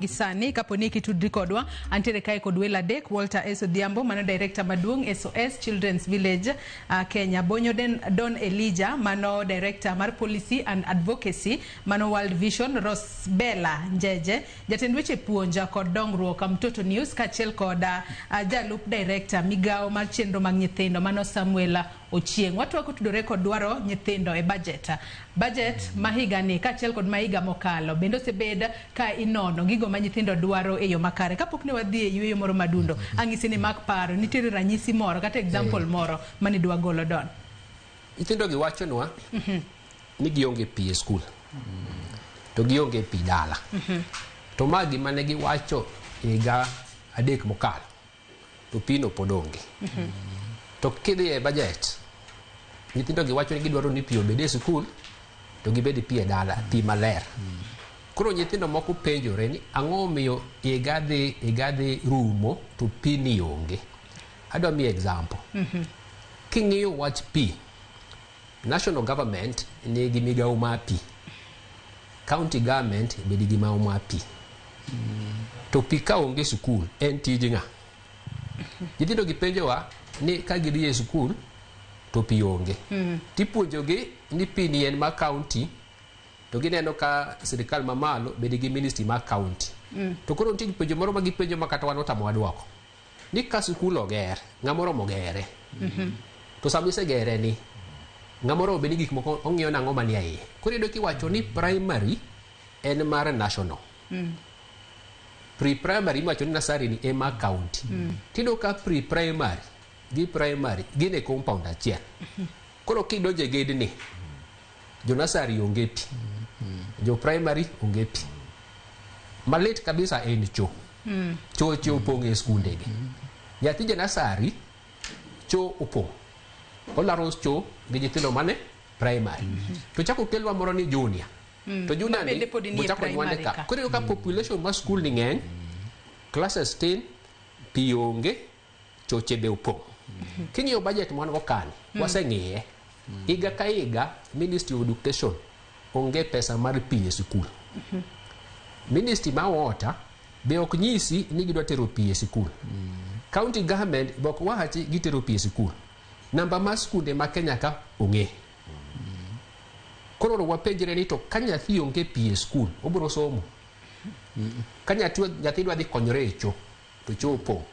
Gi sani kapo ni kitudri kodwa, antiere kae kod welo adek: Walter S. Odhiambo, mano director maduong' SOS Children's Village Kenya; Bonyo Don Elijah, mano director mar policy and advocacy, mano World Vision; Rosbella Njeje, jatend weche puonj kod dongruok, Mtoto News, kaachiel kod jalup director, migawo mar chenro mag nyithindo, mano Samuel Ochieng'. Watwak otudore kod dwaro nyithindo e budget ma higani kaachiel kod ma higa mokalo. Bende osebed ka inono gigo ma nyithindo dwaro e yo makare. Kapok ne wadhi e yueyo moro madundo, ang'isi ni mak paro, nitiere ranyisi moro kata example moro mane idwa golo, Don. Nyithindo gi wachonwa ni gionge pi e skul to gionge pi dala. To ma gima ne giwacho higa 3 mokalo, to pino pod onge. To kidhi e budget, nyithindo gi wacho ni gidwaro ni pi obed e skul to gibed pi e dala, pi maler. Koro nyithindo moko penjore ni ang'o omiyo higa dhi rumo to pi ni onge. Adwa miyi example. King'iyo wach pi, national government nigi migawo mar pi, county government be nigi migawo mar pi. To pi ka onge skul, en tij ng'a? Nyithindo gi penjowa ni ka gidhi e skul to pi onge, tipuonjogi ni pi ni en mar county, to gineno ka sirikal mamalo be nigi ministry mar county. To koro nitie penjo moro ma gipenjo ma kata wan otamowa dwoko, ni ka skul oger, ng'ama oromo gere? To sama isegere ni, ng'ama oromo bed ni gik moko ong'iyo nang'o manie iye? Koro iyudo kiwacho ni primary en mar national, pre-primary iwacho ni nursery ni ema county. Tiyudo ka pre-primary gi primary gin e compound achiel. Koro kidonjo e gedni, jo nursery onge pi, jo primary onge pi. Malit kabisa en cho. Choche opong' e skundegi. Nyathi ja nursery, cho opong', olaro cho gi nyithindo mane primary. To chako kelwa moro ni junior, to junior Ma bende ni pod nie bochako nywande primary ka. Ka. Koro iyudo ka population mar skul ni ng'eny, classes tin, pi onge, choche be opong'. King'iyo budget mwan go kani, waseng'iye higa ka higa, Ministry of Education onge pesa mar pi e sikul. Ministry mar water be ok nyisi ni gidwa tero pi e sikul. County government be ok wachi gitero pi e sikul. Namba mar skunde ma Kenya ka ong'e. Koro wapenjre ni to ka nyathi onge pi e skul, obiro somo? Ka nyathi dwa dhi konyore e cho, to cho opong'.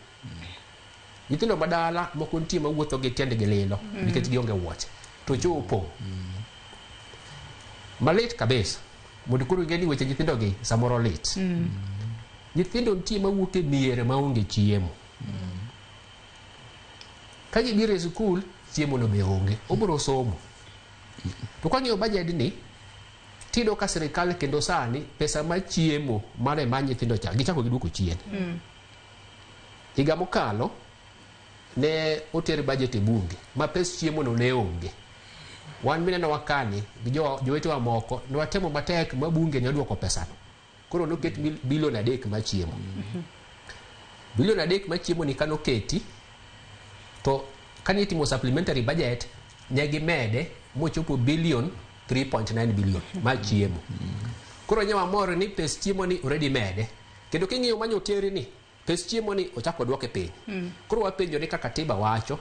Nyithindo madala moko nitie mawuotho gi tiendgi lilo nikech gionge wuoche, to cho opong'. Malit kabisa. Mondo koro ing'e ni weche nyithindo gi samoro lit. Nyithindo nitie mawuok e miere maonge chiemo. Ka gibiro e skul, chiemo no be onge. Obiro somo? To kwang'iyo budget ni, tiyudo ka sirikal kendo sani pesa mar chiemo mane mar nyithindo cha gichako giduoko chien. Higa mokalo ne oter budget e bunge ma pes chiemo no ne onge. Wan mineno wa kani gi jowetewa moko ne watemo matek ma bunge ne oduoko pesano. Koro noket bilion 3 mar chiemo. Bilion 3 mar chiemo ni kanoketi, to kane itimo supplementary budget ne gimede mochopo bilion 3.9 billion mar chiemo. Koro nye wamor ni pes chiemo ni already mede. Kendo king'iyo manyoteri ni pes chiemo ni ochako duoke piny. Koro wapenjo ni ka katiba wacho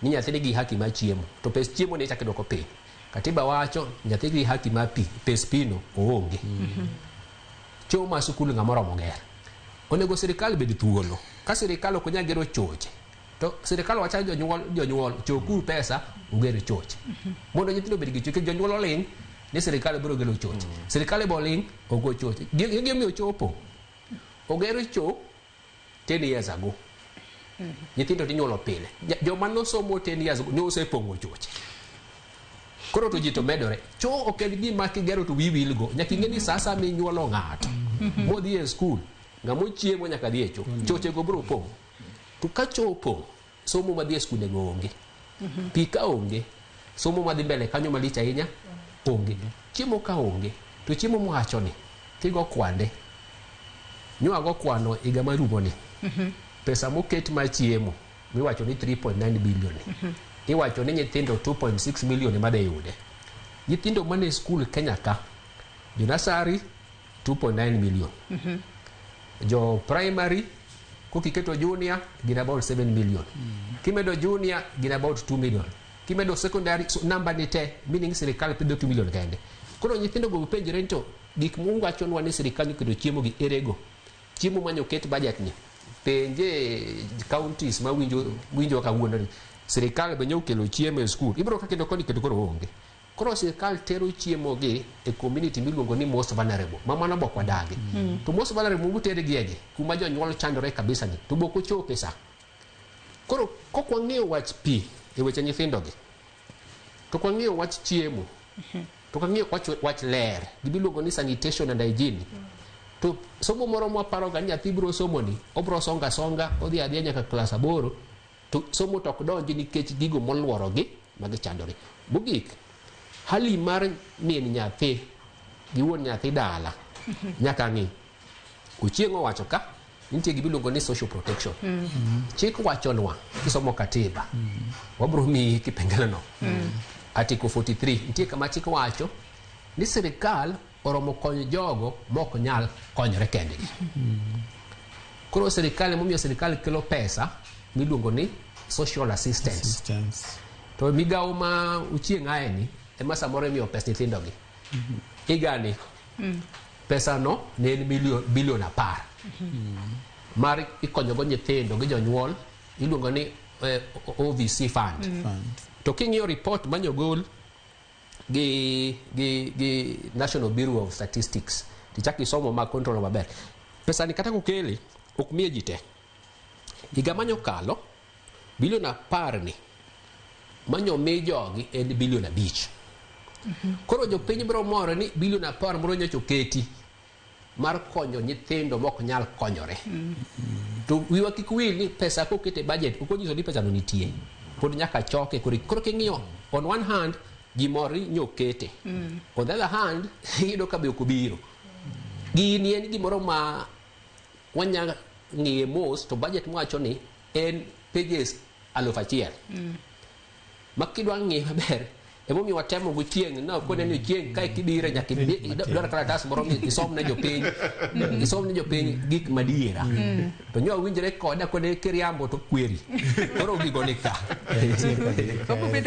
ni nyathi nigi haki mar chiemo, to pes chiemo ni ichako iduoko piny. Katiba wacho nyathi nigi haki mar pi, pes pi no oonge. Cho mar sikul ng'ama oromo ger. Onego sirikal bed thuolo. Ka sirikal ok nyal gero choche, to sirikal wacho jonyuol, jonyuol chokuru pesa uger choche. Mondo nyithindo obed gi choche, jonyuol oling' ni sirikal biro gero choche. Sirikal be oling' ogo choche. Gimomiyo chopo. Oger cho 10 years ago. Nyithindo tinyuolo pile. Joma nosomo 10 years ago nosepong'o choche. Koro to ji to medore. Cho ok en gima kigero to wiyi wilgo. Nyaka ing'e ni sa asaya minyuolo ng'ato modhi e skul, ng'ama ochiemo nyaka dhi e cho. Chochego biro pong'. To ka cho opong', somo madhi e skunde go onge. Pi ka onge, somo madhi mbele kanyo malich ahinya onge. Chiemo ka onge, to chiemo mwacho ni kigo kwande, nywago kwano higa marumo ni. Pesa moket mar chiemo miwacho ni 3.9 billion ni. Iwacho ni nyithindo 2.6 million ema dhi yude. Nyithindo mane skul Kenya ka, jo nursery 2.9 million. Jo primary kokiketo junior gin about 7 million. Kimedo junior gin about 2 million. Kimedo secondary, so namba ni te, meaning sirikal pidho 2 million kende. Koro nyithindo go penjore ni to gik muwachonwa ni sirikal oketo chiemo gi erego. Chiemo manyo ket budget ni. Penje counties ma winjo winjo kawuono ni sirikal be nyokelo chiemo e skul. Ibiro ka kendo koni kendo koro onge. Koro sirikal tero chiemo gi e community miluongo ni most vulnerable. Ma mano bok wadagi. To most vulnerable mutere gi egi kuma jonyuol chandore kabisa ni to bok ochope sa. Koro kok wang'iyo wach pi e weche nyithindo gi, to kwang'iyo wach chiemo, to kwang'iyo wach ler, gimiluongo ni sanitation and hygiene. To somo moro mwaparo ga ni nyathi biro somo ni, obiro songa songa, odhi adhiya nyaka klas 8, to somo to ok donji nikech gigo moluorogi magichandore. Mogik, hali mar min nyathi gi wuon nyathi dala nyaka ng'i. Ochieng' owacho ka nitie gima iluongo ni social protection. Chik wachonwa kisomo katiba, wabro miyi kipengele no. Article 43 nitie kama chik wacho ni sirikal oromo konyo jogo mok nyal konyore kendgi. Koro sirikal emomiyo sirikal kelo pesa miluongo ni social assistance. Assistance. To migawo ma Ochieng' aye ni ema samoro imiyo pes nyithindo gi. Higani pesa no ne en bilion 10 mar ikonyogo nyithindo gi jonyuol iluongo ni OVC fund. Fund. To king'iyo report manyogol gi National Bureau of Statistics tichak isomo ma control maber, pesa ni kata kokele ok miye ji te. Higa manyokalo bilion 10 ni manyo mi jogi en bilion 5. Koro jopiny biro mor ni bilion 10 moro nyocha oketi mar konyo nyithindo mok nyal konyore. To wiwa kik wil ni pesa koket e budget ok onyiso ni pesa no nitie. Pod nyaka choke. Koro king'iyo on one hand ji mor ni nyokete. On the other hand iyudo ka be ok obiro. Gini en gimoro ma wanya ng'iye mos to budget mwacho ni en pages 1000. Ma kidwa ng'iye maber emomiyo watemo go chieng' na kone ni chieng' kae kibire nyaka idwar kalatas moro mi isom ne jopiny, isom ne jopiny gik madiera. To nyo winjre koda kone kiriambo to kweri. Koro gigo ni ka. Wabobedo.